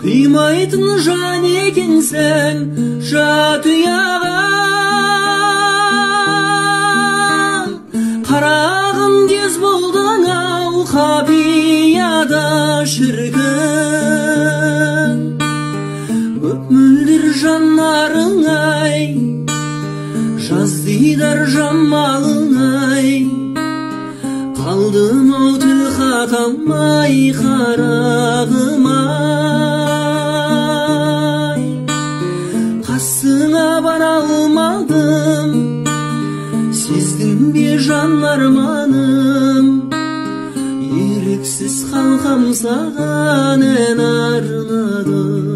Қимайтын жан екенсің жат ұяға. Қарағым кез болдың ау қапияда шіркін. Мөп-мөлдір жанарың ай, жаз дидар жамалың ай, қалдым ау тіл хатамай қарағым ай. Қасыңа бара алмадым, сездің бе жан арманым, еріксіз қалқам саған ән арнадым.